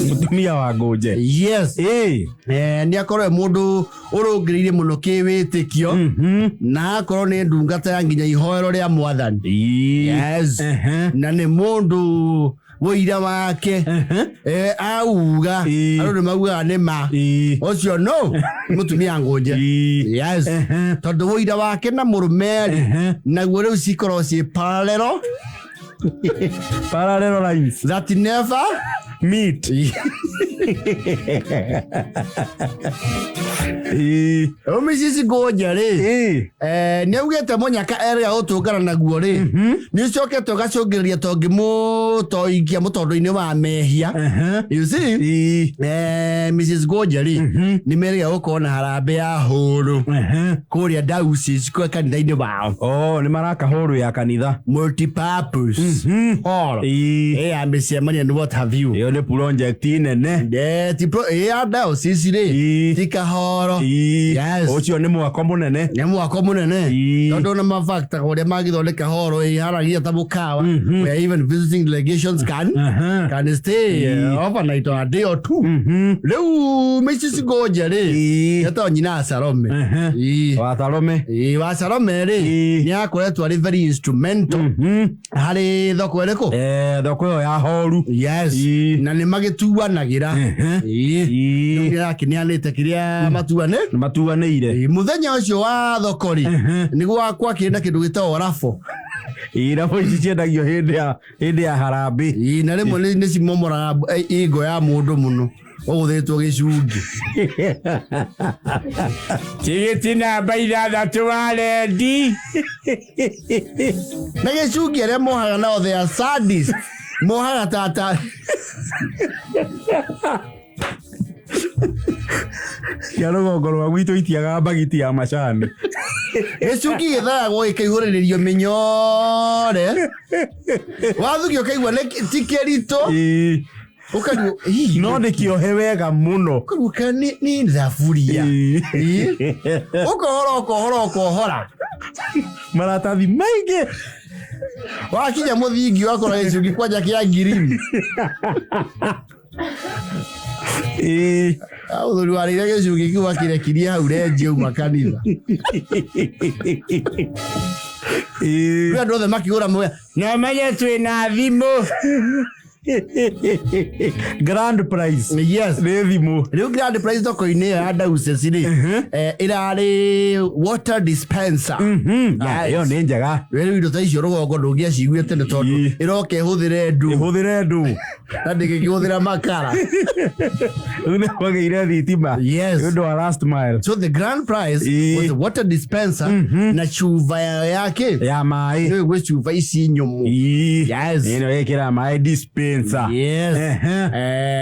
Mũtumia wa Ngũnje. Yes. Ĩĩ. Nĩ akorwo e mũndũ ũrũngĩrĩirie mũno kĩwĩtĩkio na akorwo nĩ ndungata ya nginya ihoero rĩa mwathani. Ĩĩ. Yes. Na nĩ mũndũ wũira wake auga andũ nĩ maugaga nĩ ma. Ũcio no mũtumia Ngũnje. Yes. Tondũ wũira wake na mũrũme rĩ, naguo rĩu cikorwo ciĩ parallel. Parallel lines that never meet. Ĩĩ. Rĩu Mrs. Ngũnje rĩ, Ĩĩ. Nĩ augĩte mũnyaka erĩga gũtũngana naguo rĩ, nĩ ũcokete ũgacũngĩrĩria tongĩmũtoingia mũtondo-inĩ wa mehia. You see? Ĩĩ. Mrs. Ngũnje rĩ, nĩ merĩga gũkorwo na harambĩ ya hũrũ kũrĩa diocese kwa kanitha-inĩ wao. Oh, nĩ maraka hũrũ ya kanitha. Multipurpose hall. Ĩĩ. Ya mĩcemanio and what have you. Ĩyo nĩ project nene. Ti ya diocese rĩ, Ĩĩ. ti kahoro. Ĩĩ. Yes. Ũcio nĩ mwako mũnene. Nĩ mwako mũnene. Ĩĩ. Tondũ na mafactor ũrĩa mangĩthondeka horo ĩharagia ta mũkawa, where even visiting delegations can stay overnight or a day or two. Rĩu Mrs. Ngũnje rĩ, Ĩĩ. etagwo nyina wa Salome. Ĩĩ. Wa Salome. Ĩĩ, wa Salome rĩ, Ĩĩ. nĩ akoretwo arĩ very instrumental harĩ thoko ĩrĩkũ? Thoko ĩyo ya horu. Yes. Ĩĩ. Na nĩ magĩtuanagĩra. Ĩĩ. Ĩĩ. Nĩ akĩneanĩte kĩrĩa matuanĩ. Nĩ matuanĩire. Ĩĩ, mũthenya ũcio wa thoko rĩ, nĩguo gwakĩrĩ na kĩndũ gĩtagwo rabo. Ĩĩ, rabo ici ciendagio hĩndĩ ya harambĩ. Ĩĩ, na rĩmwe nĩ cimomoraga ingo ya mũndũ mũno ũgũthĩtwo gĩcungi. Tigiti namba 6 wa rendi. Na gĩcungi arĩa mohaga nao, they are sadist. Mohaga tata. Cia rũgongo rwa gwitũ itiagaga mbagiti ya macani. Gĩcungi gĩthayagwo gĩkaihũrĩrĩrio mĩnyore. Wathuki ũkaigua nĩ ti kĩritũ. Ĩĩ. Ũkarigwo, hihi No ndĩkĩohe wega mũno. Ũkarigwo kana nĩ thaburia. Ĩĩ. Ĩĩ. Ũkohora ũkohora ũkohora. Maratathi maingĩ. Wakinya mũthingi wakora gĩcungi kwanja kĩa ngirini. Ĩĩ. Mũthuri warĩire gĩcungi kĩu akĩrekirie hau renji auma kanitha. Ĩĩ. Rĩu andũ othe makĩgũra mũya. Na menye twĩna thimũ. Grand prize. Yes. Nĩ thimũ. Rĩu grand prize thoko-inĩ ĩyo ya diocese rĩ, ĩrarĩ water dispenser. Ah, Yes. ĩyo nĩ njega. Rĩu indo ta icio rũgongo ndũngĩaciguire tene tondũ Ĩĩ. ĩroka ĩhũthĩre ndu Ĩhũthĩre ndũ. Na ndĩngĩkĩhũthĩra makara. Rĩu nĩ kwagĩire thitima. Yes. Nĩ ũndũ wa last mile. So the grand prize Ĩĩ. was the water dispenser na cuba yayo yake. Ya maĩ. Nĩ gwĩ cuba ici nyũmũ. Ĩĩ. Yes. Ĩno ĩkĩra maĩ dispenser. Yes.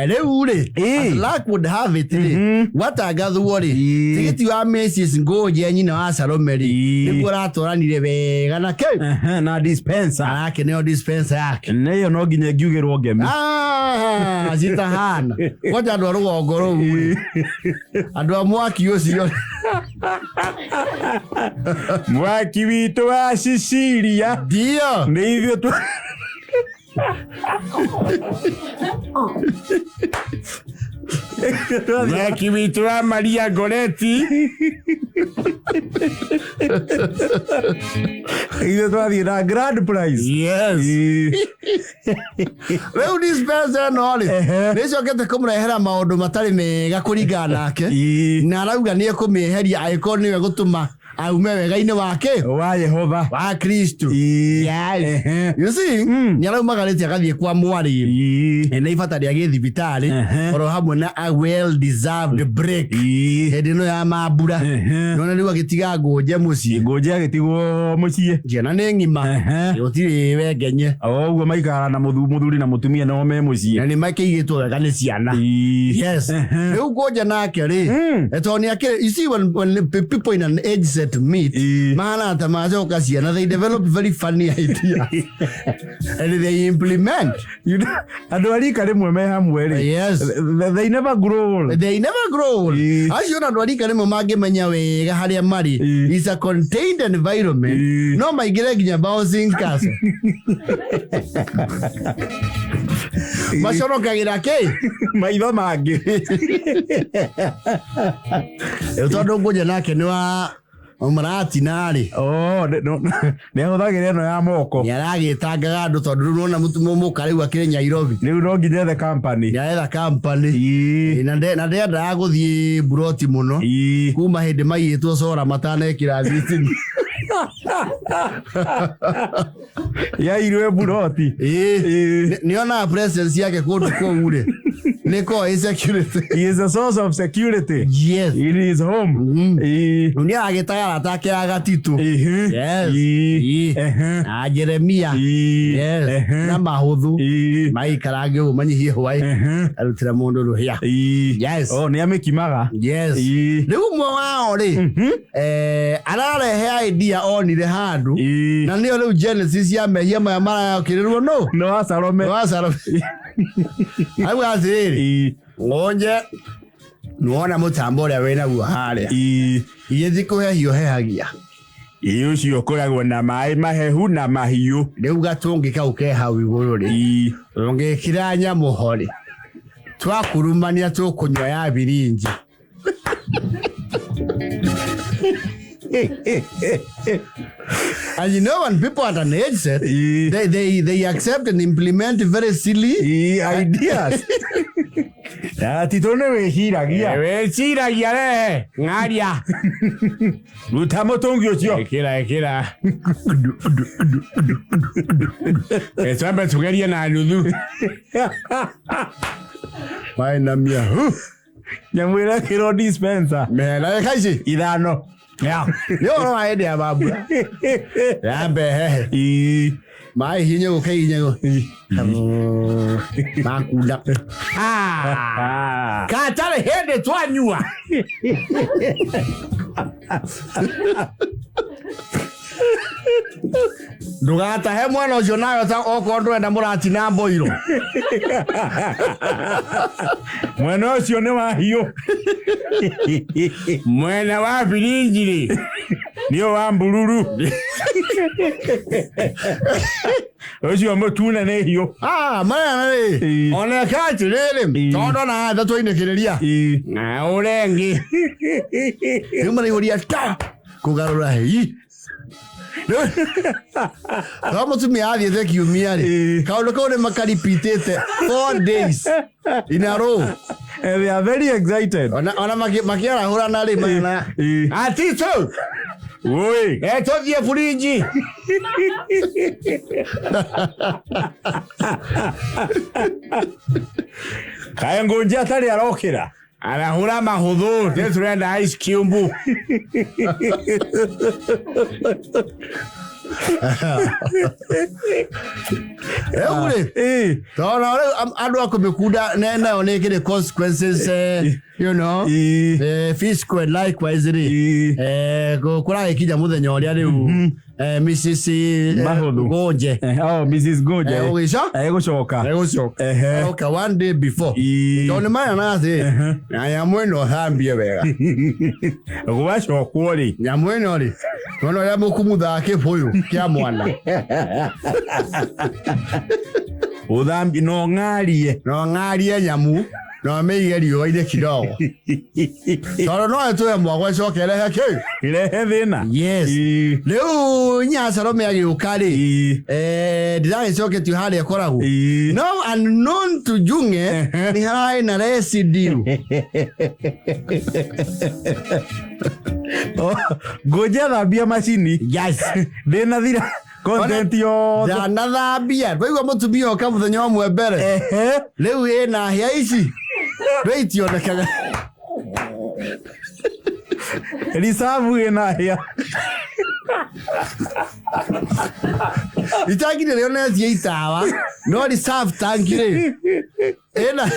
Rĩu rĩ, Ĩĩ. as luck would have it rĩ, gwatangathwo rĩ, Ĩĩ. tigiti wa Mrs. Ngũnje nyina wa Salome rĩ, Ĩĩ. nĩguo aratwaranire wega na kĩ Na dispenser. Arakeneo dispenser yake. Nĩ ĩyo no nginya ĩngiugĩrwo ngemi. Ah, citahana kwanja andũ a rũgongo rũu rĩ, andũ a mwaki ũcio. Mwaki witũ wa Cecilia. Ndio. Nĩ ithuĩ tu. Mwaki witũ wa Maria Goretti. Ithuĩ twathiĩ na grand prize. Yes. Ĩĩ. Rĩu dispenser ĩno rĩ, nĩ ĩcokete kũmũrehera maũndũ matarĩ mega kũringana nake. Ĩĩ. Na arauga nĩ ekũmĩeheria angĩkorwo nĩwe gũtũma aume wega-inĩ wake Wa Yehova. wa Kristo. Ĩĩ. Yes. You see, nĩ araumagarĩte agathiĩ kwa mwarĩ Ĩĩ. na ibata rĩa gĩthibitarĩ oro hamwe na a well deserved break Ĩĩ. hĩndĩ ĩno ya mambura. Nona rĩu agĩtiga Ngũnje mũciĩ. Ngũnje agĩtigwo mũciĩ. Ciana nĩ ng'ima. Gũtirĩ wengenye. O ũguo maikara na mũthuri na mũtumia no me mũciĩ. Na nĩ makĩigĩtwo wega nĩ ciana. Ĩĩ. Yes. Rĩu Ngũnje nake rĩ, tondũ nĩ akĩrĩ, you see, when people in an age set meet, Ĩĩ. mahana ta macoka ciana, they develop very funny ideas and they implement. You know, andũ a rika rĩmwe me hamwe rĩ, Yes. they never grow old. They never grow old. Ĩĩ. Acio na andũ a rika rĩmwe mangĩmenya wega harĩa marĩ, Ĩĩ. is a contained environment, Ĩĩ. no maingĩre nginya bouncing castle. Maconokagĩra kĩ? Maitho mangĩ. Rĩu tondũ ngũnje nake nĩ wa mũratina rĩ. Oh, nĩ ahũthagĩra ĩno ya moko. Nĩ aragĩtangaga andũ tondũ rĩu nona mũka rĩu akĩrĩ Nairobi. Rĩu no nginya ethe company. Nĩ aretha company. Na ndendaga gũthiĩ mburoti mũno. Kuma hĩndĩ maiyĩtwo cora matanekĩra thitima. Yairwe mburoti. Nĩonaga presence yake kũndũ kũu rĩ nĩ ko insecurity. He is a source of security. Yes. In his home. Rĩu nĩ aragĩtaga arata ake a gatitũ. Yes. Na Jeremia. Yes. Na mahũthũ. Maikarange ũguo manyihie hwaĩ. Arutĩra mũndũ rũhĩa. Yes. Oh, nĩ amĩkimaga. Yes. Rĩu ũmwe wao rĩ ararehe idea onire handũ na nĩyo rĩu genesis ya mehia maya marayokĩrĩrwo no Nĩ wa Salome. Nĩ wa Salome. Auga atĩrĩrĩ, ngonje nĩwona mũtambo ũrĩa wĩnaguo harĩa iye ti kũhehio hehagia. Ĩ ũcio ũkoragwo na maĩ mahehu na mahiũ. Rĩu gatũngĩ kau ke hau igũrũ rĩ, ũngĩkĩra nyamũ ho rĩ, twakurumania tũkũnyua ya birinji. And you know, when people at an age set, they accept and implement very silly ideas. Titũ nĩ wĩciragia. Wĩciragia rehe ng'aria. Ruta mũtũngi ũcio. Ĩkĩra ĩkĩra. Twambe tugerie na nuthu. Mainamia. Nyamũ ĩrekĩrwo dispenser. Mena ĩka ici. Ithano. Nĩ ũhoro wa hĩndĩ ya mambura. Yambe hehe. Maĩ hinya gũka hinya. Makunda. Katarĩ hĩndĩ twanyua. Ndũgatahe mwana ũcio nawe ta okorwo ndũrenda mũratina mboiro. Mwena ũcio nĩ wa hiũ. Mwena wa birinji rĩ. Nĩ wa mbururu. Ũcio mũtune nĩ hiũ. Marĩa rĩ. Ona eka atĩrĩrĩ, tondũ na tha twainĩkĩrĩria. Na ũrengi. Rĩu maraihũria ta kũgarũra hei. No mũtumia athiĩte kiumia rĩ, kaũndũ kau nĩ makaripitĩte 4 days in a row. And they are very excited. Ona makĩarahũrana rĩ, mana. Atito! Oi! Tũthiĩ burinji. Kaĩ ngũnje atarĩ arokĩra? Arahũra mahũthũ, nĩ tũrenda ice cube. Rĩu rĩ, tondũ rĩu andũ a kũmĩkunda nayo nĩ ĩkĩrĩ consequences, you know, physical and likewise rĩ, kũragĩkinya mũthenya ũrĩa rĩu, Mrs. Mahũthũ. Gonje. Oh, Mrs. Gonje. Egũcoka? Egũcoka. Egũcoka. Oka one day before. Tondũ nĩ maya na atĩ, na nyamũ ĩno thambie wega. Gwacokwo rĩ. Nyamũ ĩno rĩ, nona ũrĩa mũkumuthaga kĩbũyũ kĩa mwana. Ũthambi no ng'arie. No ng'arie nyamu. No mĩige riũa-inĩ kidogo. Tondũ no ĩtũhe mwagwa ĩcoke ĩrehe kĩ? Ĩrehe thĩna. Yes. Rĩu nya Salome agĩũka rĩ, ndĩragĩcoketio harĩa ĩkoragwo. No unknown to Junge, nĩ hararĩ na residue. Ngũnje thambia macini. Yes. Ndĩnathira content yothe. Ndanathambia. Ndwaigua mũtumia oka mũthenya ũmwe mbere. Rĩu ĩna hĩa ici. Rĩu itionekaga. Risabu ĩna hĩa. Itangi rĩrĩa onetie itawa, no reserve tank rĩ. Ĩna.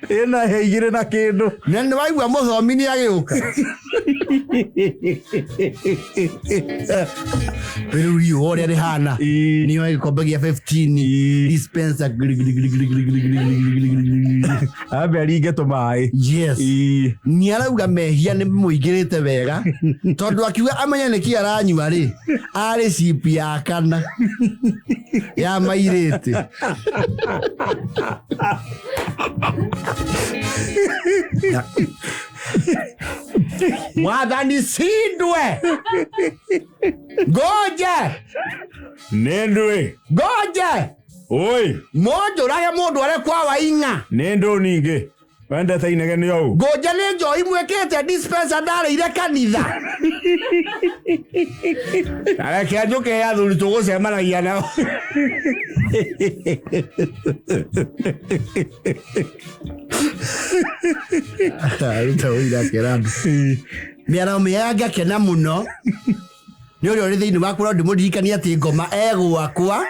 Ĩna hĩa igĩrĩ na kĩndũ. Na nĩ waigua mũthomi nĩ agĩũka. Rĩu riũa ũrĩa rĩhana. Nĩoe gĩkombe gĩa 15 dispenser giri giri giri giri giri giri giri giri giri giri giri. Ambe aringe tũmaĩ. Yes. Nĩ arauga mehia nĩ mũingĩrĩte wega tondũ akiuga amenye nĩkĩ aranyua rĩ arĩ cipi ya kana ya mairĩte. Mwathani sindwe ngoje Nĩ ndũĩ. Ngoje. Oi. Mũnjũrage mũndũ arĩa kwa waing'a. Nĩ ndũ ningĩ. Wendete inegene ũũ. Ngũnje nĩ njoi mwĩkĩte dispenser ndarĩire kanitha. Na reke njũke athuri tũgũcemanagia nao. Aruta ũira akĩra andũ. Mĩaraho mĩega ngakena mũno nĩ ũrĩa ũrĩ thĩinĩ wakwa no ndĩmũririkanie atĩ ngoma egwakwa.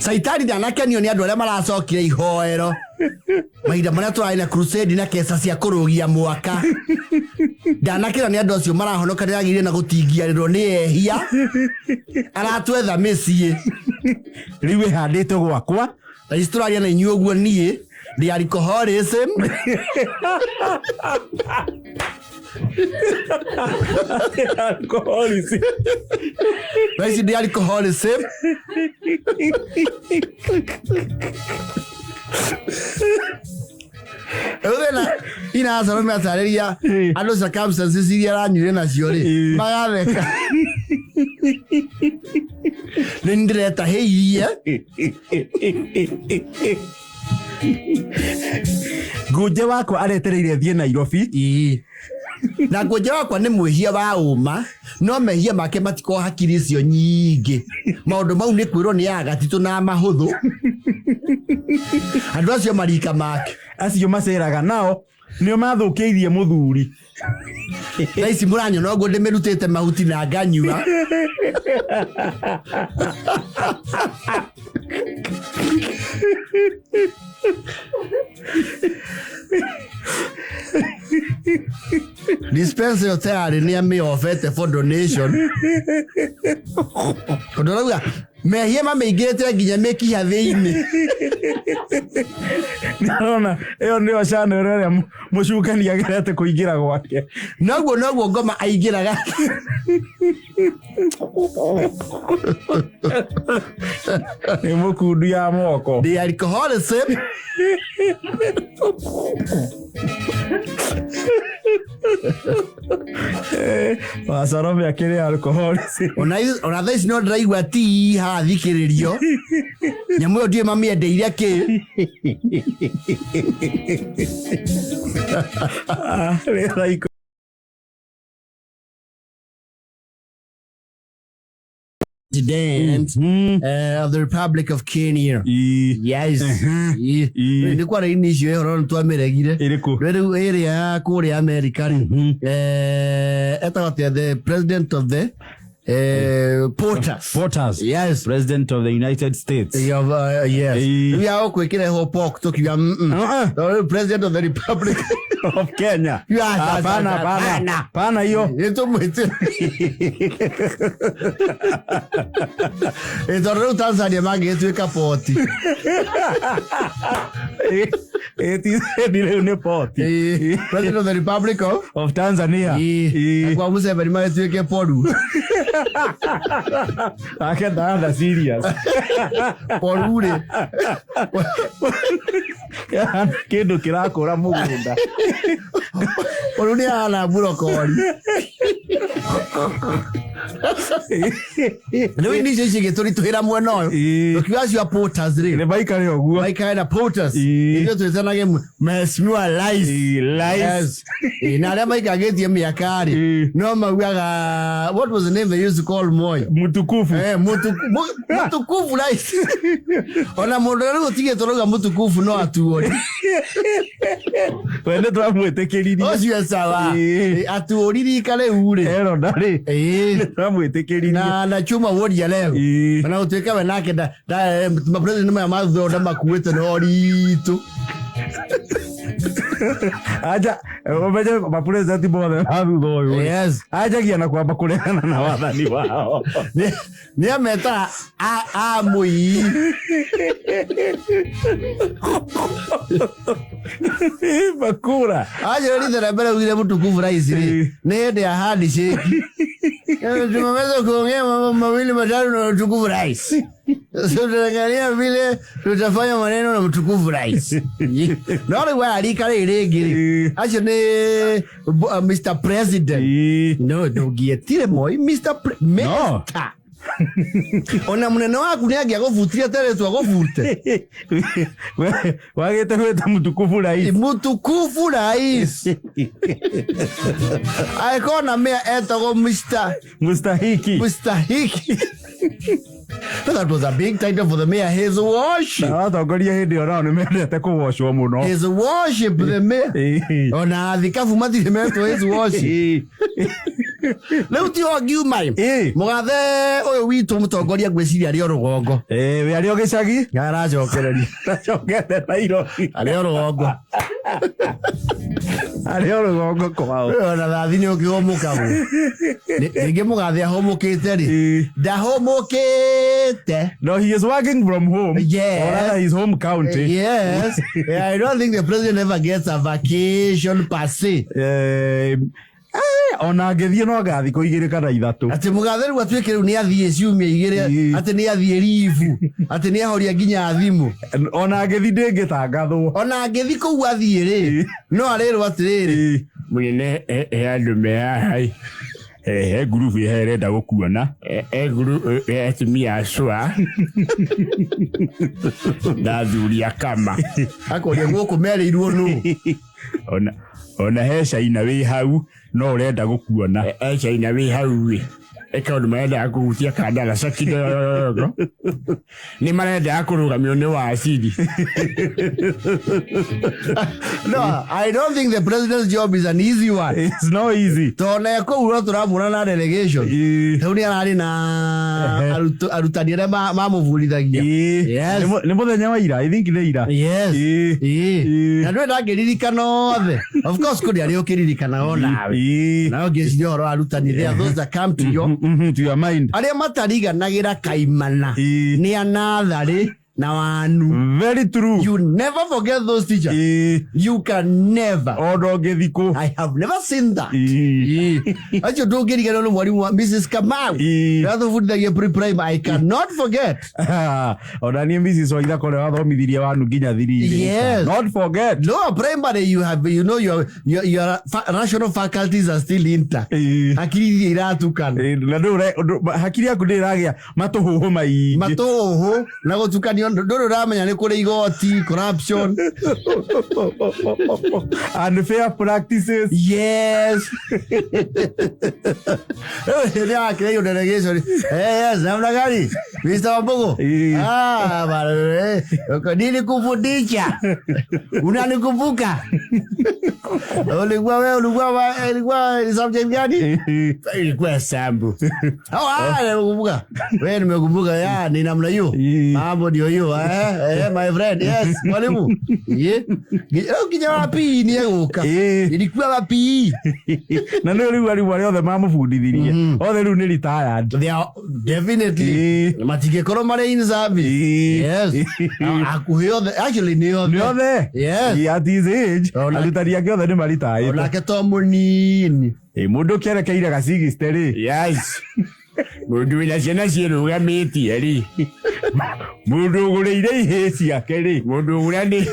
Caitani ndanakenio nĩ andũ arĩa maracokire ihoero mahinda marĩa tũrarĩ na crusade na keca cia kũrũgia mwaka. Ndanakena nĩ andũ acio marahonoka ndĩragĩrire na gũtingiarĩrwo nĩ ehia aratwetha mĩciĩ. Rĩu ĩhandĩtwo gwakwa. Na ici tũraria na inyuĩ ũguo niĩ ndĩ alcoholism. Alcoholism. Na ici ndĩ alcoholism. Rĩu thĩna inacoro metarĩria andũ circumstances iria aranyuire nacio rĩ magatheka. Nĩ ndĩretahĩirie. Ngũnje wakwa aretereire thiĩ Nairobi. Ĩĩ. Na ngũnje wakwa nĩ mwĩhia wa ũma no mehia make matikorwo hakiri icio nyingĩ. Maũndũ mau nĩ kwĩrwo nĩ agatitũ na mahũthũ. Andũ acio marika make. Acio maceraga nao nĩo mathũkĩirie mũthuri. Thaa ici mũranyona ũguo ndĩmĩrutĩte mahuti na nganyua. Dispenser ĩyo tayarĩ nĩ amĩofete for donation. Tondũ arauga mehia mamĩingĩrĩte nginya mĩkiha thĩinĩ. Nĩarona ĩyo nĩyo channel ĩrĩa mũcukani agerete kũingĩra gwake. Noguo noguo ngoma aingĩraga. Nĩ mũkundu ya moko. The alcoholism. Wacorome akĩrĩ alcoholism. Ona thaa ici no ndĩraigua tii haha thikĩrĩrio. Nyamũ ĩyo ndiũĩ mamĩendeire kĩ. Rĩ thaa President of the Republic of Kenya. Yes. Nĩ kwarĩ ini icio ĩhoro nĩ twamĩregire. Ĩrĩkũ? Rĩu ĩrĩa ya kũrĩa America rĩ. Etagwo atĩa the president of the Porters. Porters. Yes. President of the United States. Yes. Rĩu ya gũkwĩkĩra pork tũkiuga mm. President of the Republic of Kenya. Hapana, hapana. Pana hiyo. Nĩtũmwĩtĩre. Tondũ rĩu Tanzania mangĩgĩtuĩka poti. Rĩu nĩ poti. President of the Republic of Tanzania. Kwa Museveni magĩtuĩke poru. Ake ndahana serious. Poru rĩ. Kĩndũ kĩrakũra mũgũnda. Poru nĩ ahana mburokori. Rĩu ini icio cigĩtũritũhĩra mwena ũyũ. Tũkiuga acio a Porters rĩ. Nĩ maikare ũguo. Maikare na Porters. Ithuĩ twĩtanage Mheshimiwa Rais. Rais. Na arĩa maikangĩtie mĩaka rĩ no maugaga what was the name they used to call Moi? Mutukufu. Mutukufu Rais. Ona mũndũ ũrĩa rĩu ũtigĩtwo rauga mutukufu no atuo. We nĩ twamwĩtĩkĩririe. Ũcio sawa. Atuoririka rĩu rĩ. Erona rĩ. Ramwĩtĩkĩririe. Na chuma wodi ya leo. Na gũtuĩka we nake mapresident maya ma thutha ndamakuĩte na ũritũ. Aja ũmenye mapresident mothe ma thutha ũyũ. Yes. Anjagia na kwamba kũregana na wathani wao. Nĩ ametaga amũii. Bakura. Anjĩra rita rĩa mbere ugire mũtukufu rais rĩ nĩ hĩndĩ ya handshake. Tumeweza kuongea mambo mawili matatu na mtukufu rais. Sasa tutaangalia vile tutafanya maneno na mtukufu rais. No rĩu aya rika rĩrĩ rĩngĩ rĩ acio nĩ Mr President. No ndũngĩetire Moi Mr No. Mr. Ona mũnene waku nĩ angĩagũbutire atarĩtwo agũbute. Wagĩte gwĩta mũtukufu rais. Mũtukufu rais. Angĩkorwo na mĩa etagwo Mr. Mustahiki. Mustahiki. That was a big title for the mayor. His worship. Na atongoria hĩndĩ ĩyo nao nĩ mendete kũgocwo mũno. His worship the mayor. Ona athikabu matirĩ metwo his worship. Rĩu ti ho ngiuma ĩ. Mũgathe ũyũ witũ mũtongoria ngwĩciria arĩ o rũgongo. We arĩ o gĩcagi. Aracokereria. Aracokete Nairobi. Arĩ o rũgongo. Arĩ o rũgongo kwao. Ona thathi nĩ ũkĩhũmũkagwo. Rĩngĩ mũgathe ahũmũkĩte rĩ. Ndahũmũkĩte. No, he is working from home. Yes. Or rather his home county. Yes. Yeah, I don't think the president ever gets a vacation per se. Ona angĩthiĩ no anga thikũ igĩrĩ kana ithatũ. Atĩ mũgathe rĩu atuĩke rĩu nĩ athiĩ ciumia igĩrĩ, atĩ nĩ athiĩ ribu, atĩ nĩ ahoria nginya thimũ. Ona angĩthiĩ ndĩngĩtangathwo. Ona angĩthiĩ kũu athiĩ rĩ, no arĩrwo atĩrĩrĩ. Mũnene he andũ me haha ĩ. He ngurubu ĩha ĩrenda gũkuona. He ngurubu he atumia a cũa na athuri a kama. Akoria gũkũ merĩirwo nũ. Ona he China wĩ hau no ũrenda gũkuona. He China wĩ hau ĩ. He kaũndũ marendaga kũhutia kandaraca kidogo. Nĩ marendaga kũrũgamio nĩ waciri. No, I don't think the president's job is an easy one. It's not easy. Tondũ kũu no tũramuona na delegation. Rĩu nĩ ararĩ na arutani arĩa mamũbundithagia. Yes. Nĩ mũthenya wa ira, I think nĩ ira. Yes. Na ndũĩ ndangĩririkana othe. Of course kũrĩ arĩa ũkĩririkanaga o nawe. Na ũngĩciria ũhoro wa arutani, there are those that come to your To your mind. arĩa matariganagĩra kaimana nĩ anatharĩ na wanu. Very true. You never forget those teachers. You can never. Ona ũngĩthiĩ kũ. I have never seen that. Acio ndũngĩriganĩrwo nĩ mwarimũ wa Mrs. Kamau. Ũrĩa pre-prime. I cannot forget. Ona niĩ Mrs. Waithaka ũrĩa wathomithirie wanu nginya thiri. Yes. Not forget. No, primary you have, you know, your rational faculties are still intact. Hakiri iria iratukana. Na ndũre hakiri yaku ndĩragĩa matũhũhũ maingĩ. Matũhũhũ na gũtukanio ndũrĩ ũramenya nĩ kũrĩ igoti, corruption. Unfair practices. Yes. Nĩ akĩrĩirwo delegation. Yes, namna gani? Mr. Wambugu. Ah, bana, nilikufundisha. Unanikumbuka? Ulikuwa wewe, ulikuwa subject gani? Ilikuwa hesabu. Oh, nimekumbuka. Wewe nimekumbuka, ya, ni namna hiyo. Mambo ndio hiyo, my friend. Yes, mwalimu. Ye. Kinya wapi ni egũka. Ilikuwa wapi? Na nĩ rĩu arimũ arĩa othe mamũbundithirie. Othe rĩu nĩ retired. They are definitely matingĩkorwo marĩ in service. Yes. Hakuhĩ othe, actually nĩ othe. Nĩ othe. Yes. At his age, arutani ake othe nĩ maritaĩte. Onake to mũnini. Mũndũ ũkĩerekeire ga 60 rĩ. Yes. Mũndũ wĩna ciana ciĩrũgamĩtie rĩ. Mũndũ ũgũrĩire ihĩĩ ciake rĩ. Mũndũ ũgũranĩ.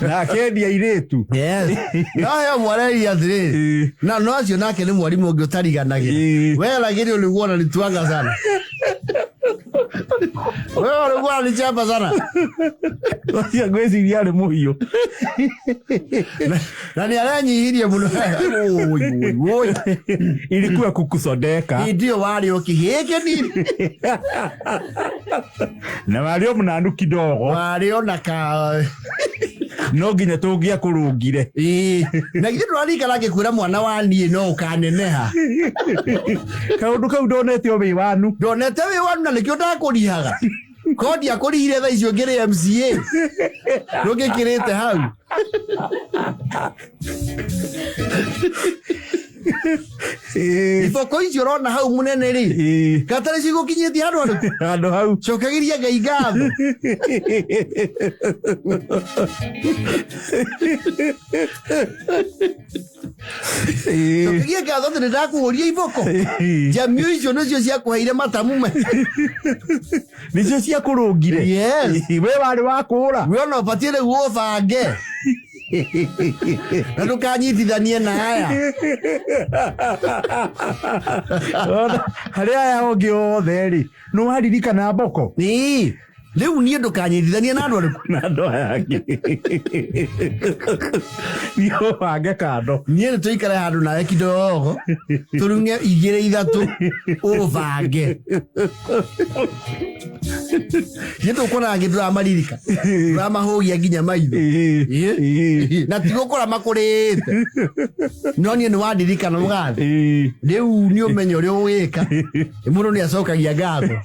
Na akendia airĩtu. Yes. No he mwareria atĩrĩrĩ. Na no acio nake nĩ mwarimũ ũngĩ ũtariganagĩra. Wewe lakini ulikuwa unanitwanga sana. Wewe ulikuwa unanichapa sana. Ũcio ngwĩciria arĩ mũhiũ. Na nĩ aranyihirie mũno. Oi, oi, oi. Ilikuwa kukusodeka. Ndio warĩ ũkĩhĩke nini. Na warĩ o mũnanu kidogo. Warĩ ona ka No nginya tũngĩakũrũngire. Ĩĩ, na githĩ ndũraririkana ngĩkwĩra mwana wa niĩ no ũkaneneha? Kaũndũ kau ndonete o wĩ wanu. Ndonete wĩ wanu na nĩkĩo ndakũrihaga. Ko ndiakũrihire thaa icio ngĩrĩ MCA, ndũngĩkĩrĩte hau. Iboko icio ũrona hau mũnene rĩ, gatarĩ cigũkinyĩtie handũ harĩkũ? Handũ hau. Cokagĩria Ngai ngatho. Cokagia ngatho atĩ nĩndakũhũria iboko. Njamio icio nĩcio ciakũheire matamu me. Nĩcio ciakũrũngire. Yes. We warĩ wa kũũra. We ona ũbatiĩ rĩu ũbange na ndũkanyitithanie na aya. Ona, harĩ aya ũngĩ othe rĩ, nĩ waririkana mboko? Ĩĩ, rĩu niĩ ndũkanyitithanie na andũ arĩkũ? Na andũ aya angĩ. Thiĩ ũbange kando. Niĩ nĩ tũikare handũ nawe kidogo, tũrung'e igĩrĩ ithatũ, ũbange. Niĩ tũkona angĩ tũramaririka, tũramahũgia nginya maitho. Ĩĩ. Na ti gũkũra makũrĩte. No niĩ nĩ wandirikana mũgathe. Rĩu nĩ ũmenye ũrĩa ũgwĩka. Mũndũ nĩ acokagia ngatho.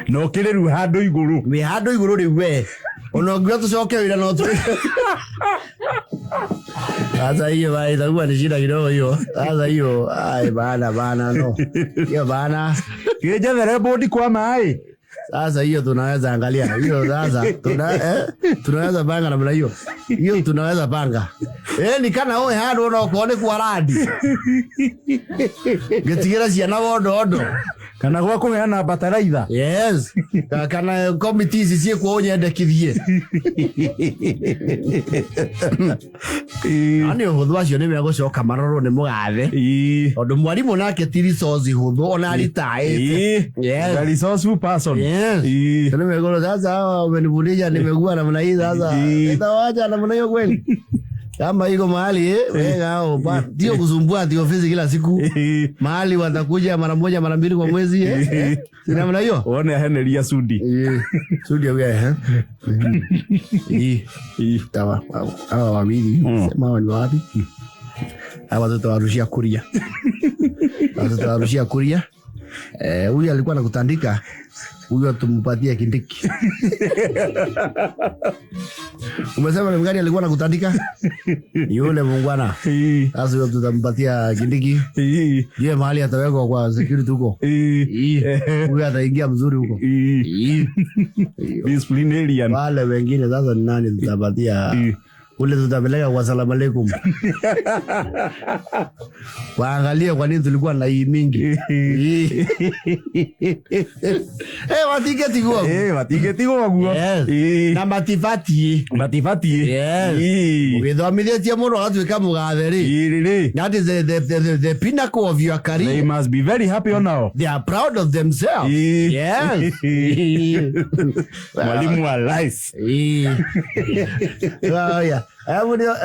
Na ũkĩrĩ rĩu handũ igũrũ. Wĩ handũ igũrũ rĩu we. Ona ũngiuga tũcoke wĩra no tũ. Sasa hiyo bana itakuwa ni shida kidogo hiyo. Sasa hiyo ai bana bana no. Hiyo bana. Kĩnjethere bũndi kwa maĩ. Sasa hiyo tunaweza angalia. Hiyo sasa tunaweza panga namna hiyo. Hiyo tunaweza panga. Ni kana wewe handũ ona okorwo nĩ kwa randi. Ngĩtigĩra ciana wondo ondo. Kana gwa kũheana bataraitha. Yes. Kana komiti ici ciĩkwo ũnyendekithie. No nĩ ũhũthũ acio nĩ megũcoka marorwo nĩ mũgathe. Tondũ mwarimũ nake ti resource hũthũ ona ritaĩte. Yes. A resourceful person. Yes. Nĩ megũrwo sasa hawa wamenifundisha nimekuwa namna hii sasa. Nitawacha namna hiyo kweli? Kama iko mahali weka hao ndio kusumbua ati ofisi kila siku. Mahali watakuja mara moja mara mbili kwa mwezi Si namna hiyo? Wone aheneria Sudi. Sudi auge. Tawa hawa wawili sema hawa ni wapi? Hawa tutawarushia kuria. Hawa tutawarushia kuria. Huyu alikuwa anakutandika. Huyu tumpatie Kindiki. Umesema ni mgani alikuwa anakutandika? Yule muungwana. Sasa huyo tutampatia Kindiki. Yeye mahali atawekwa kwa security huko. Huyu ataingia mzuri huko. Disciplinarian. Wale wengine sasa ni nani tutapatia? Ule tutapeleka kwa salamu alaikum. Waangalie kwa nini tulikuwa na hii mingi. Matingetigwo. Matingetigwo guo. Yes. Na matibatie. Matibatie. Yes. Ũgĩthomithĩtie mũndũ agatuĩka mũgathe rĩ. Rĩ. That is the pinnacle of your career. They must be very happy on now. They are proud of themselves. Yes. Mwalimu wa life. Yeah.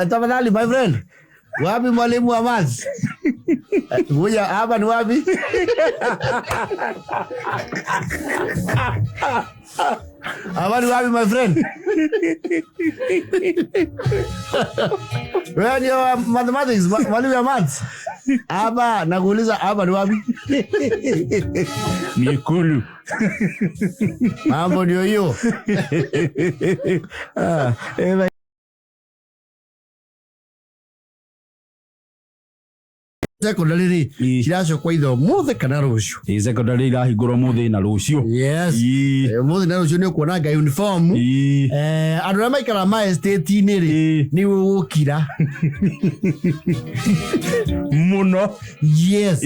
Tafadhali my friend. Wapi mwalimu wa maths? Ngoja hapa ni wapi? Hapa ni wapi my friend? Wewe ni wa mathematics, mwalimu wa maths. Hapa nakuuliza hapa ni wapi? Ni Ikulu. Mambo ndio hiyo. Secondary rĩ ciracokwo ithe ũmũthĩ kana rũciũ? Secondary irahingũrwo ũmũthĩ na rũciũ. Yes. Ũmũthĩ na rũciũ nĩ ũkuona nga uniform. Andũ arĩa maikaraga ma estate-inĩ rĩ, nĩ gũgũkira. Mũno. Yes.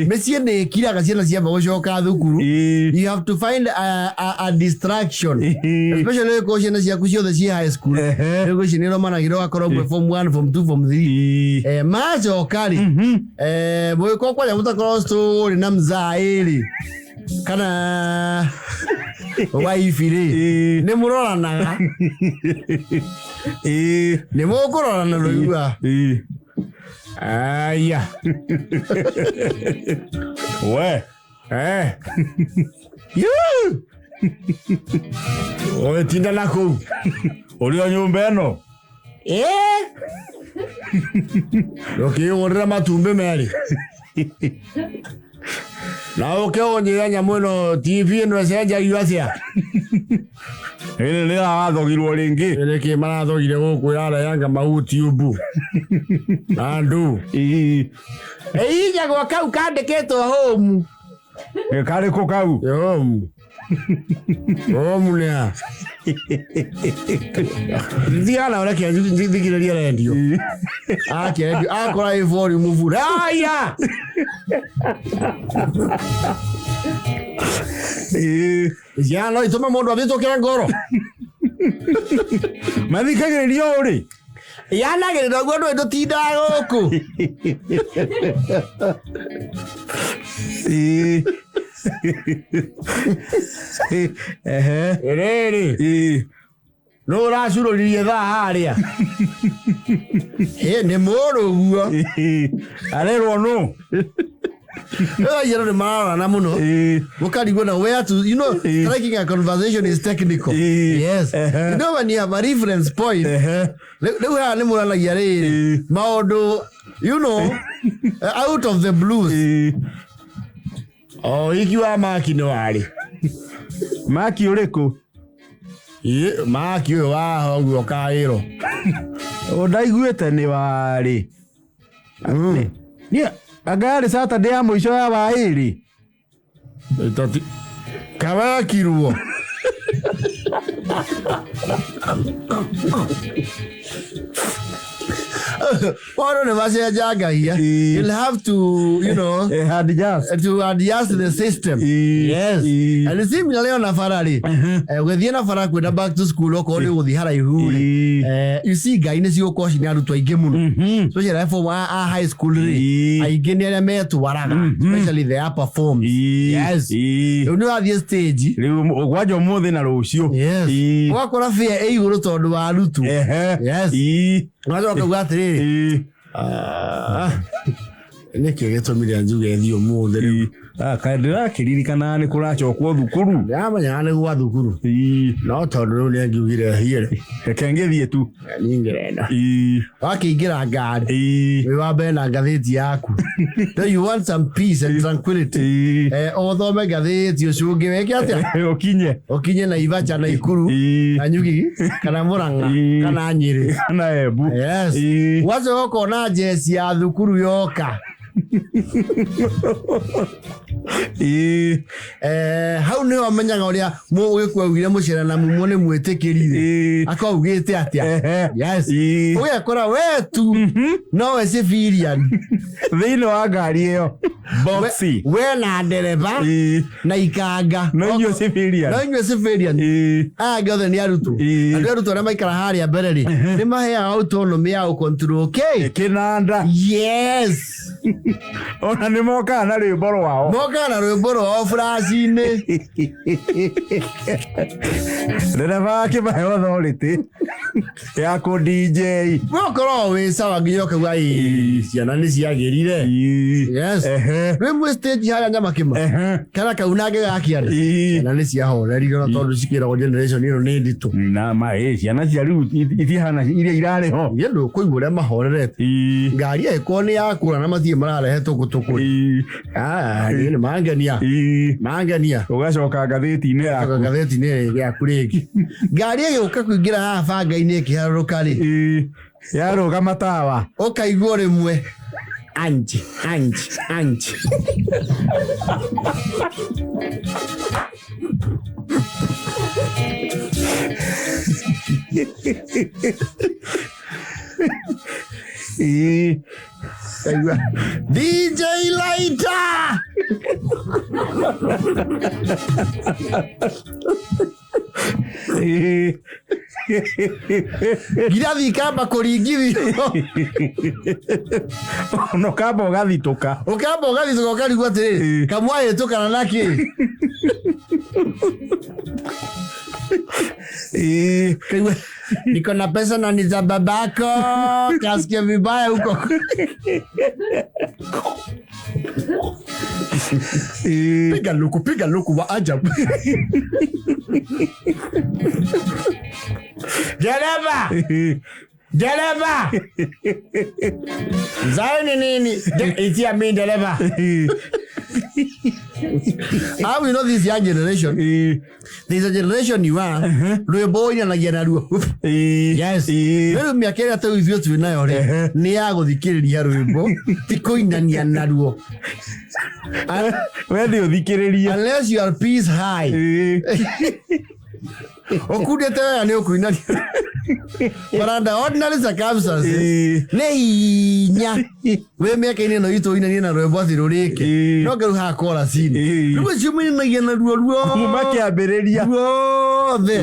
Mĩciĩ nĩ ĩkiraga ciana ciamba gũcoka thukuru. You have to find a distraction. Especially ũngĩkorwo ciana ciaku ciothe ciĩ high school. Rĩu ici nĩ ũromanagĩra ũgakorwo ũmwe form 1, form 2, form 3. Macoka rĩ, mũgĩkorwo kwanja mũtakorwo story na mzaa ĩrĩ kana wife rĩ, nĩ mũroranaga. Nĩ mũkũrorana rũigua. Aya. We. Yu! Ũgĩtinda na kũu. Ũrĩ o nyũmba ĩno. Ndũkĩgũrĩra matumbĩ merĩ na ũke ũnjĩre nyamũ ĩno TV ĩno ĩcenjagio atĩa. Ĩrĩ nĩ ĩrathogirwo rĩngĩ. Nĩkĩ marathogire gũkũ ĩrarehanga ma YouTube na andũ ĩinyagwo kau kandĩkĩtwo home. Karĩkũ kau? Home. Home nĩ a thiaga na ũreke thikĩrĩrie rendio akia rendio akora ĩ volume full aya. Ciana no itũme mũndũ athitũkĩre ngoro. Mathikagĩrĩria ũũ rĩ. Yanagĩrĩra ũguo ndũĩ ndũtindaga gũkũ. Ehe. Rĩrĩ nũ ũracurũririe thaa harĩa? Ĩ nĩ mũrũguo. Arerwo nũ? Rĩu nĩ mararorana mũno mũkarigwo na where to, you know, striking a conversation is technical. Yes. You know, when you have a reference point, rĩu haha nĩ mũranagia rĩrĩ maũndũ, you know, out of the blues. O iki wa maki nĩ warĩ Maki ũrĩkũ? Maki ũyũ waha ũguo kaĩro. Ndaiguĩte nĩ warĩ. Niĩ anga yarĩ Saturday ya mũico ya waĩrĩ. Kawekirwo. Maũndũ nĩ macenjangagia. You'll have to, you know, adjust. To adjust the system. Yes. And similarly ona bara rĩ, ũgĩthiĩ na bara kwĩna back to school okorwo nĩ ũgũthiĩ haraihu rĩ, you see ngai nĩ cigũkorwo ciĩna arutwo aingĩ mũno, especially form a high school rĩ, aingĩ nĩ arĩa metwaraga, especially the upper forms. Yes. Rĩu nĩ ũrathiĩ stage. Rĩu kwanja ũmũthĩ na rũciũ. Yes. Ũgakora fare ĩ igũrũ tondũ wa arutwo. Yes. Ũgacoka ũkauga atĩrĩrĩ, nĩkĩ gĩtũmire njuge thiĩ ũmũthĩ rĩu? Kaĩ ndĩrakĩririkana nĩ kũracokwo thukuru. Ndĩramenyaga nĩ gwa thukuru no tondũ rĩu nĩ ngiugire hiĩ, Reke ngĩthiĩ tu. Niĩ ngĩrenda wakĩingĩra ngari wĩ wa mbere na ngathĩti yaku. No, you want some peace and tranquility. Ũthome ngathĩti ũcunge wĩke atĩa? Ũkinye. Ũkinye Naivacha, Naikuru, Nanyuki kana Murang'a kana Nyĩrĩ. Kana Embu. Yes. Wacoka ũkona jeci ya thukuru yoka. Hau nĩho menyaga ũrĩa mũgĩkũ augire mũcere na mumo nĩ mwĩtĩkĩrire akaugĩte atĩa. Yes. Ũgekora we tu nowe civilian thĩinĩ wa ngari ĩyo boxi. We na ndereba na ikanga. No inyuĩ civilian. No inyuĩ civilian. Aya angĩ othe nĩ arutwo. Andũ arutwo arĩa maikara harĩa mbere rĩ, nĩ maheaga autonomy ya gũcontrol kĩ? Kĩnanda. Yes. Ona nĩ mokaga na rwĩmbo rwao. Mokaga na rwĩmbo rwao flash-inĩ. Ndereba akĩmahe authority ya kũ DJ. We ũkoragwo wĩ sawa nginya ũkauga ĩ ciana nĩ ciagĩrire. Yes. Rĩ mwĩ stage harĩa Nyamakĩma kana kaunange gakĩanda, ciana nĩ ciahorerire ona tondũ cikĩragwo generation ĩno nĩ nditũ. Na ma ĩ ciana cia rĩu itihana iria irarĩ ho. Niĩ ndũkũigua ũrĩa mahorerete. Ngari ĩgĩkorwo nĩ yakũra na matirĩ mararehe tũkũtũkũ. Niĩ nĩ mangenia mangenia. Ũgacoka ngathĩti-inĩ yaku. Ngathĩti-inĩ yaku rĩngĩ. Ngari ĩgĩũka kũingĩra haha banga-inĩ ĩkĩharũrũka rĩ, yarũgama tawa, ũkaigua rĩmwe anji anji anji. Kaigua DJ Lighter. Ngirathi ikamba kũringithio. Ona ũkamba ũgathitũka. Ũkamba ũgathitũka ũkarigwo atĩrĩrĩ, kamwahĩtũkana na kĩ? Kaigua Niko na pesa na ni za babako. Kasikia vibaya huko. Piga luku wa ajabu. Dereva! Dereva! Zaini nini? Itia mi dereva. How we know this young generation? There's a generation you are. Rwĩmbo ũinanagia naruo. Yes. Rĩu mĩaka ĩrĩa tũu ithuĩ twĩ nayo rĩ, nĩ ya gũthikĩrĩria rwĩmbo, ti kũinania naruo. We nĩ ũthikĩrĩria. Unless you are peace high. Ũkundĩte wega nĩ ũkũinania. But under ordinary circumstances, nĩ hinya wĩ mĩaka-inĩ ĩno itũ ũinanie na rwĩmbo atĩ rũrĩke. No rĩu haha chorus-inĩ. Rĩu ũcio mũinanagia naruo ruothe. Kuma kĩambĩrĩria. Ruothe.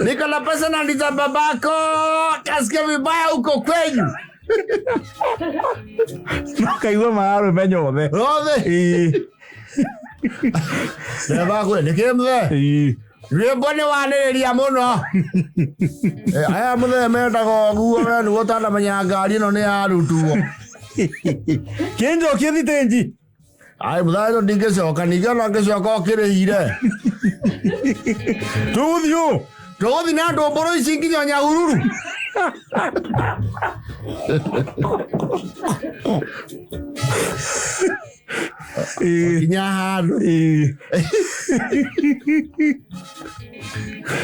Niko na pesa na ni za babako. Kasikia vibaya huko kwenyu. No kaigua mararũmenya othe. Ruothe. Dereva akwĩra, nĩkĩ mũthee? Rwĩmbo nĩ wanĩrĩria mũno. Aya mũthee mendaga ũguo we nĩguo ũtanamenya ngari ĩno nĩ yarutwo. Kĩnjokie thitĩnji. Ai mũthee ĩno ndingĩcoka ningĩ ona ngĩcoka ũkĩrĩhire. Tũgũthiĩ ũũ. Tũgũthiĩ na ndũmbũrũ ici nginya Nyahururu. Nginya handũ.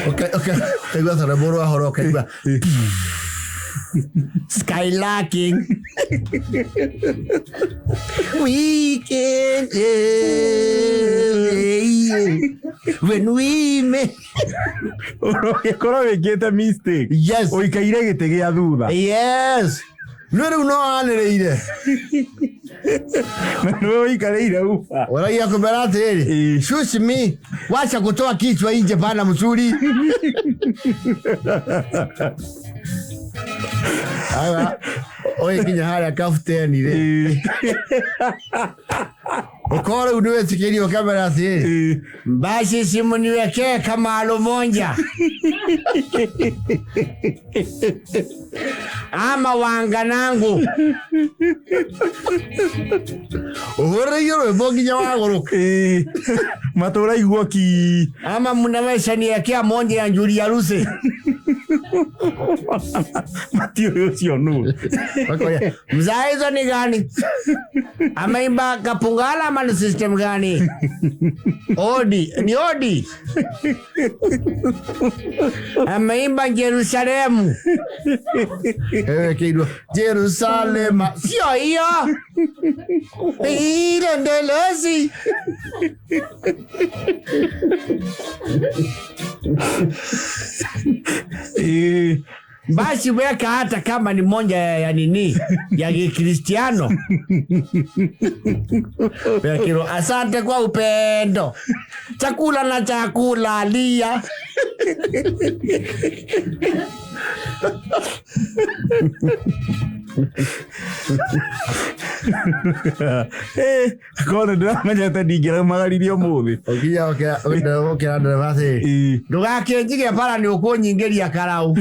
Ũkaigua ta rwĩmbo rwa horo ũkaigua Skylarking. We can when we met. Ũgĩkorwo wĩkĩte mistake. Yes. Ũikaire gĩtĩ gĩa thutha. Yes. No rĩu no anĩrĩire. Na nĩwe ũikarĩire uba. Ũragia kũmera atĩrĩrĩ, shush me, wacha kutoa kichwa nje pana mzuri. Aya, ũgĩkinya harĩa kabuteni rĩ, ũkorwo rĩu nĩ wĩtĩkĩrio ũkamera atĩrĩrĩ, Basi simuniwekee kama alumonja ama wanganangu. Ũhũrĩirio rwĩmbo nginya wagũrũka. Matũraigua ki. Ama mnaweza niwekea monja ya njuri ya ruse. Matiũĩ ũcio nũ. Wakoria, Mzaa hizo ni gani? Ameimba kapungala ama ni system gani? Odi, ni odi. Ameimba Yerusalemu. Kĩirwo Jerusalema. Sio hiyo. Ile ndelezi. Basi weka hata kama ni moja ya nini ya Kikristiano. Wekiro, asante kwa upendo. Chakula na chakula lia. Korwo nĩ ndĩramenyete ndingĩraumagaririe ũmũthĩ. Ũkinya ũkĩra ndereba atĩrĩrĩ, Ndũgakĩnjige bara nĩ ũkũnyingĩria karau.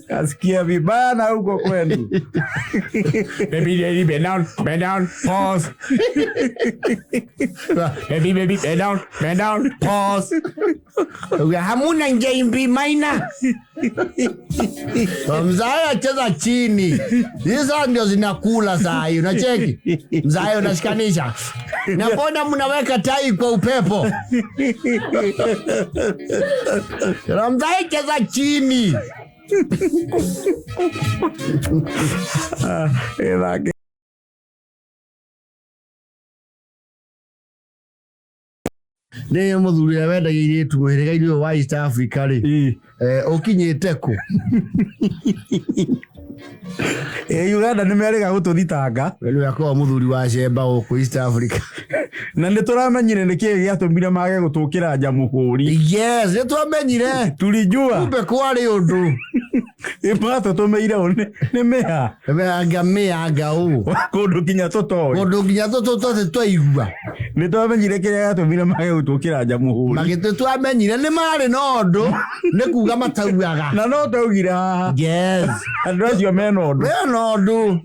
Kasikia vibaya na huko kwenu. Baby, baby, bend down, bend down, pause. Baby, baby, bend down, bend down, pause. Hamuna njimbi maina. Mzae acheza chini. Hizo ndio zinakula saa hii, unacheki? Mzae unashikanisha. Na mbona mnaweka tai kwa upepo? Mzae cheza chini. Nĩ mũthuri ũrĩa wendagia airĩtu mũhĩrĩga-inĩ ũyũ wa East Africa rĩ, ũkinyĩte kũ? Uganda nĩ merĩga gũtũthitanga. We nĩwe akoragwo mũthuri wa cemba gũkũ East Africa. Na nĩ tũramenyire nĩkĩĩ gĩatũmire mage gũtũkĩra njamũhũri. Yes, nĩ twamenyire. Tulijua. Kumbe kwarĩ ũndũ. Ĩmatũtũmĩire ũ nĩ mĩha Anga mĩa anga ũ kũndũ nginya tũtoĩ. Kũndũ nginya tũtũ twaigua. Nĩ twamenyire kĩrĩa gĩatũmire mage gũtũkĩra njamũhũri. Magĩtũ twamenyire nĩ marĩ na ũndũ nĩ kuga mataugaga. Na no twaugire haha. Yes. Andũ acio mena ũndũ. Mena ũndũ.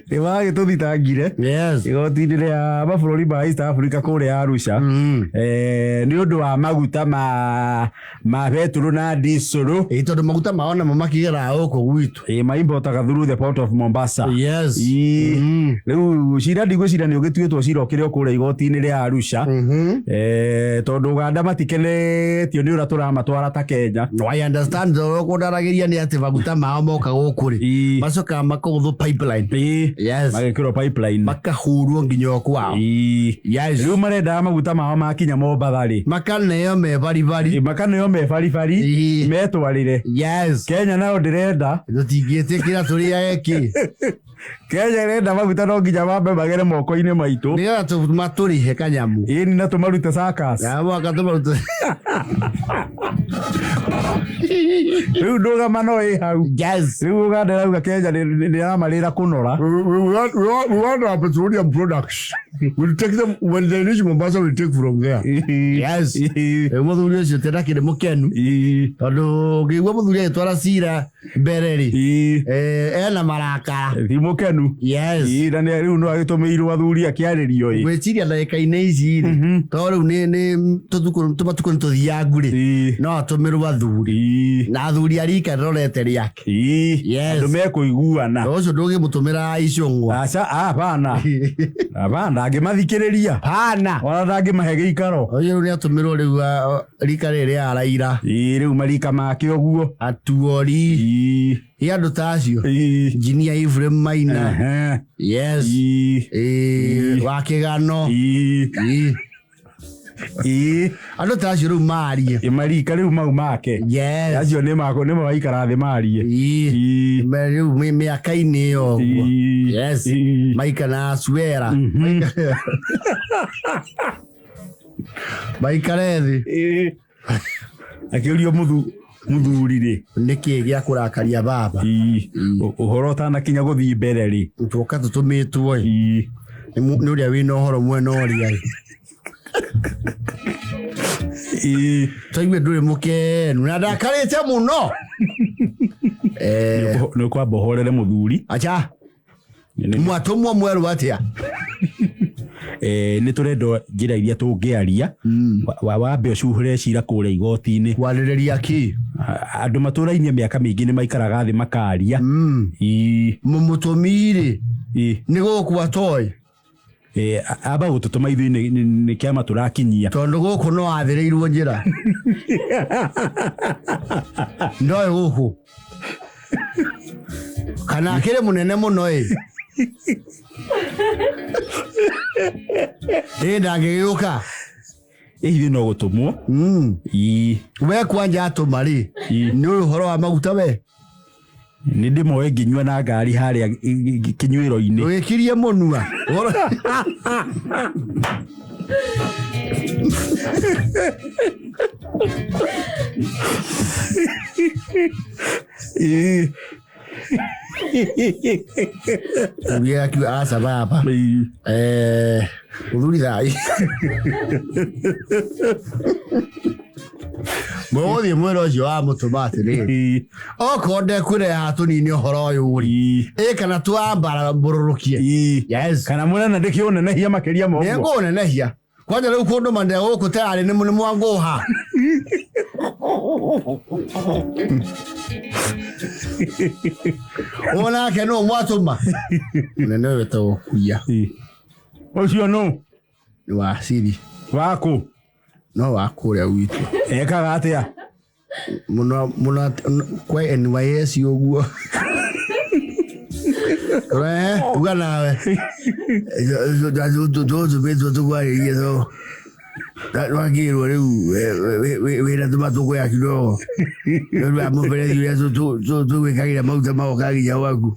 Nĩ magĩtũthitangire. Yes. Igoti-inĩ rĩa mabũrũri ma East Africa kũrĩa Arusha. Nĩ ũndũ wa maguta ma betũrũ na diesel. Ĩ tondũ maguta mao namo makĩgeraga gũkũ gwitũ. Ĩ maimportaga through the port of Mombasa. Yes. Ĩ rĩu cira ndigwĩciria nĩ ũgĩtuĩtwo cira ũkĩrĩ o kũrĩa igoti-inĩ rĩa Arusha. Tondũ Uganda matikenetio nĩ ũrĩa tũramatwara ta Kenya. No, I understand ũrĩa ũkũndaragĩria nĩ atĩ maguta mao moka gũkũ rĩ macokaga makagũthwo pipeline. Yes. Magekĩrwo pipeline. Makahurwo nginya o kwao. Yes. Rĩu marendaga maguta mao makinya Mombatha rĩ makaneo me baribari. Makaneo me baribari metwarĩre. Yes. Kenya nayo ndĩrenda. Tũtingĩtĩkĩra tũrĩage kĩ. Kenya ĩrenda maguta no nginya mambe magere moko-inĩ maitũ. Nĩgetha matũrĩhe kanyamu. Ĩni na tũmarute circus. Na mwaka tũmarute. Rĩu ndũgama no ĩ hau. Yes. Rĩu Uganda ĩrauga Kenya nĩ ĩramarĩra kũnora. We want our petroleum products. We'll take them when they reach Mombasa. We'll take from there. Yes. Rĩu mũthuri ũcio tena kĩrĩ mũkenu. Tondũ ngĩigua mũthuri agĩtwara cira mbere rĩ ena marakara. Ti mũkenu. Yes. Na nĩ rĩu no agĩtũmĩirwo athuri akĩarĩrio ĩ. Ngwĩciria ndagĩka-inĩ ici rĩ tondũ rĩu nĩ tũmatukũ nĩ tũthiangu rĩ no atũmĩrwo athuri. Na athuri a rika rĩrorete rĩake. Yes. Andũ mekũiguana. Ũcio ndũngĩmũtũmĩra icũng'wa. Aca, hapana. Hapana, ndangĩmathikĩrĩria. Hapana. Ona ndangĩmahe gĩikaro. Ũcio rĩu nĩatũmĩrwo rĩu rika rĩrĩ rĩa Raila. Rĩu marika make ũguo. Atuori. Ĩ andũ ta acio. Engineer Ephraim Maina. Yes. Wa Kĩgano. Andũ ta acio rĩu marie. Marika rĩu mau make. Yes. Acio nĩ mako nĩ maikara thĩ marie. Rĩu mĩaka-inĩ ĩyo ũguo. Yes. Maika na Asuera. Maikare thĩ. Akĩũrio mũthuri rĩ. Nĩkĩ gĩa kũrakaria baba? Ũhoro ũtanakinya gũthiĩ mbere rĩ. Twoka tũtũmĩtwo ĩ. Nĩ ũrĩa wĩna ũhoro mwena ũrĩa ĩ. Twaigua ndũrĩ mũkenu na ndakarĩte mũno. Nĩ ũkwamba ũhorere mũthuri. Acha. Mwatũmwo mwerũ atĩa? Nĩ tũrenda njĩra iria tũngĩaria. Wambe ũcuhũre cira kũrĩa igoti-inĩ. Kwarĩrĩria kĩ? Andũ matũrainie mĩaka mĩingĩ nĩ maikaraga thĩ makaria. Mũmũtũmi rĩ nĩ gũkũ atoĩ. Amba gũtũtũma ithuĩ nĩ kĩama tũrakinyia. Tondũ gũkũ no athĩrĩirwo njĩra. Ndoĩ gũkũ. Kana akĩrĩ mũnene mũno ĩ. Ĩ ndangĩgĩũka. Ithuĩ no gũtũmwo. We kwanja atũma rĩ nĩ ũyũ ũhoro wa maguta we. Nĩ ndĩmoe ngĩnyua na ngari harĩa kĩnyuĩro-inĩ. Ũgĩkirie mũnua. Mũthuri akiuga aca baba. Mũthuri thai. Mũgũthiĩ mwĩra ũcio wa mũtũma atĩrĩrĩ. Okorwo ndekwĩrehaga tũnini ũhoro ũyũ rĩ. Ĩ kana twambara mbũrũrũkie. Yes. Kana mũnene ndĩkĩũnenehia makĩria ma ũguo. Nĩngũnenehia. Kwanja rĩu kũndũ mande gũkũ tayarĩ nĩ mwangũha. Onake nũ mwatũma. Mũnene ũyũ wĩtagwo Kuia. Ũcio nũ? Nĩ wa Siri. Wakũ? No wa kũrĩa gwitũ. Ekaga atĩa? Mũno mũno kwa NYS ũguo. We, uga nawe. Tũtũmĩtwo tũkwarĩrie to. Twakĩrwo rĩu wĩra tũmatũkũya kidogo. Nĩ ũndũ wa mũberethi ũrĩa tũgwĩkagĩra maguta magoka nginya gwaku.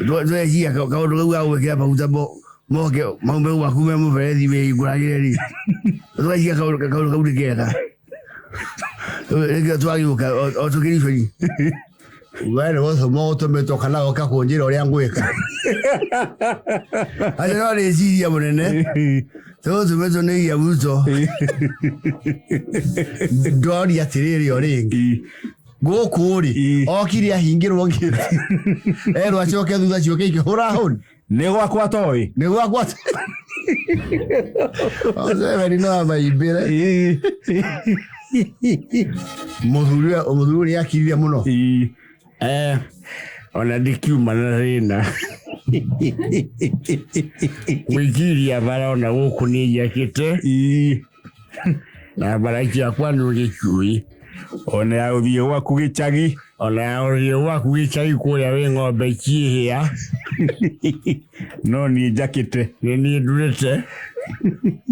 Tũreciria kaũndũ kau ga gwĩkĩra maguta moke maume gwaku me mũberethi wĩhingũragĩre rĩ. Tũreciria kaũndũ kau nĩ kega. Nĩkĩo twagĩũka o tũkĩribĩri. We nĩ gũtũma ũtũmĩtwo kana ũka kũnjĩra ũrĩa ngwĩka. Acio no rĩciria mũnene. Tũtũmĩtwo nĩ William Ruto. Ndoria atĩrĩrĩ o rĩngĩ. Gũkũ rĩ, okire ahingĩrwo ngĩti. Erwo acoke thutha ciũke ikĩhũra hũni. Nĩ gwakwa toĩ. Nĩ gwakwa. Museveni no amaimbĩre. Mũthuri mũthuri nĩ akirire mũno. Ona ndikiuma na thĩna. Gwĩciria bara ona gũkũ nĩ njakĩte. Na bara ciakwa nĩ ũgĩcui. Ona ya ũthiĩ gwaku gĩcagi. Ona ya ũthiĩ gwaku gĩcagi kũrĩa wĩ ng'ombe ciĩhĩa. No niĩ njakĩte. Nĩ niĩ ndurĩte.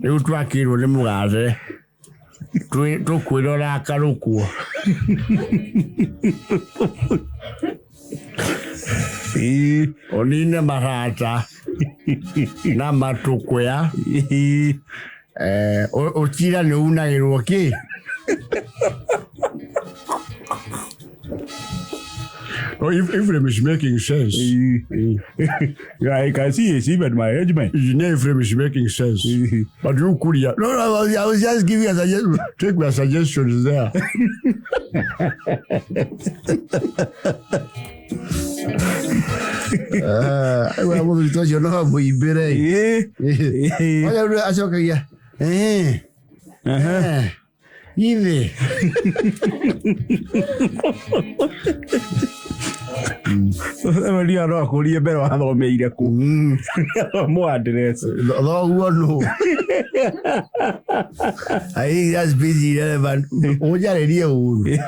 Rĩu twakĩrwo nĩ mũgathe. Tũkwĩrora akarũkwo. Ũnine marata na matũkũya. Ũcira nĩ unagĩrwo kĩ? Oh, Ephraim is making sense. I can see it's even my arrangement. Engineer Ephraim is making sense. But you could, yeah. No, no, I was just giving a suggestion. Take my suggestions there. We mũthuri ta ũcio no amũimbĩre. Acokagia. Githĩ. Museveni no akũrie mbere wathomeire kũ. Mo address. Thoguo nũ. I think that's busy relevant. Ũnjarĩrie ũru.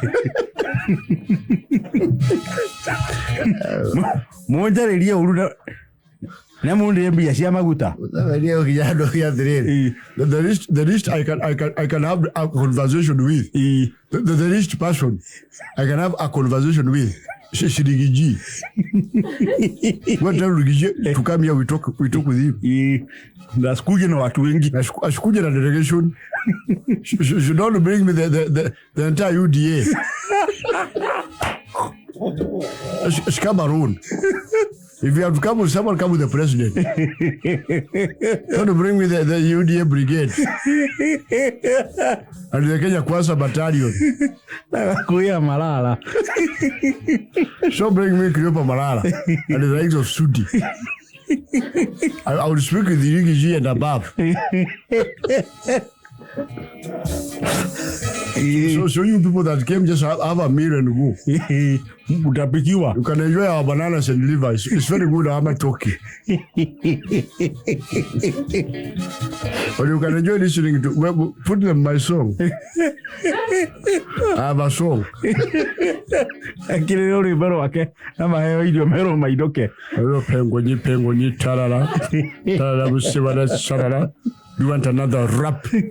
Mũnjarĩrie ũru na mũndĩre mbia cia maguta. Museveni ũkinya andũ atĩrĩrĩ. The least I can have a conversation with. The least person I can have a conversation with. Shirigi G. What tell Riggy G to come here, we talk with him. Na asikuje na watu wengi. Asikuje na delegation. She don't bring me the entire UDA. She come alone. If you have to come with someone, come with the president. Don't bring me the UDA brigade. And the Kenya Kwanza battalion. Kuya Malala. So bring me Cleopa Malala and the likes of Sudi. I will speak with the Riggy G and above. So you people that came just have a meal and go. Utapikiwa. You can enjoy our bananas and liver. It's very good. I'm a turkey. But you can enjoy listening to. Well, put them my song. I have a song. Akirero rwimbo rwake na maheo irio merwo mainũke. Pengo nyi pengo nyi tarara tarara busibana sarara. You want another rap? You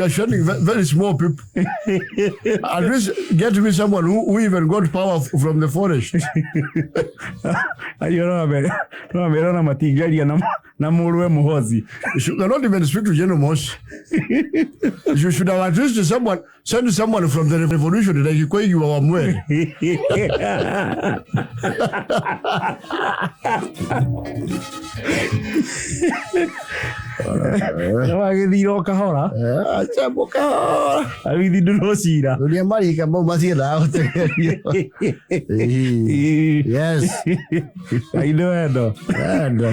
are shunning very small people. At least get me someone who even got power from the forest. You cannot even speak to General Moss. You should have at least someone, send someone from the revolution like you wa Mwere. Wagĩthira o kahora. Acambo kahora. Agĩthindũrwo cira. Rũria marika mau matiendaga gũtegerio. Yes. Ngai nĩ wendo. Wendo.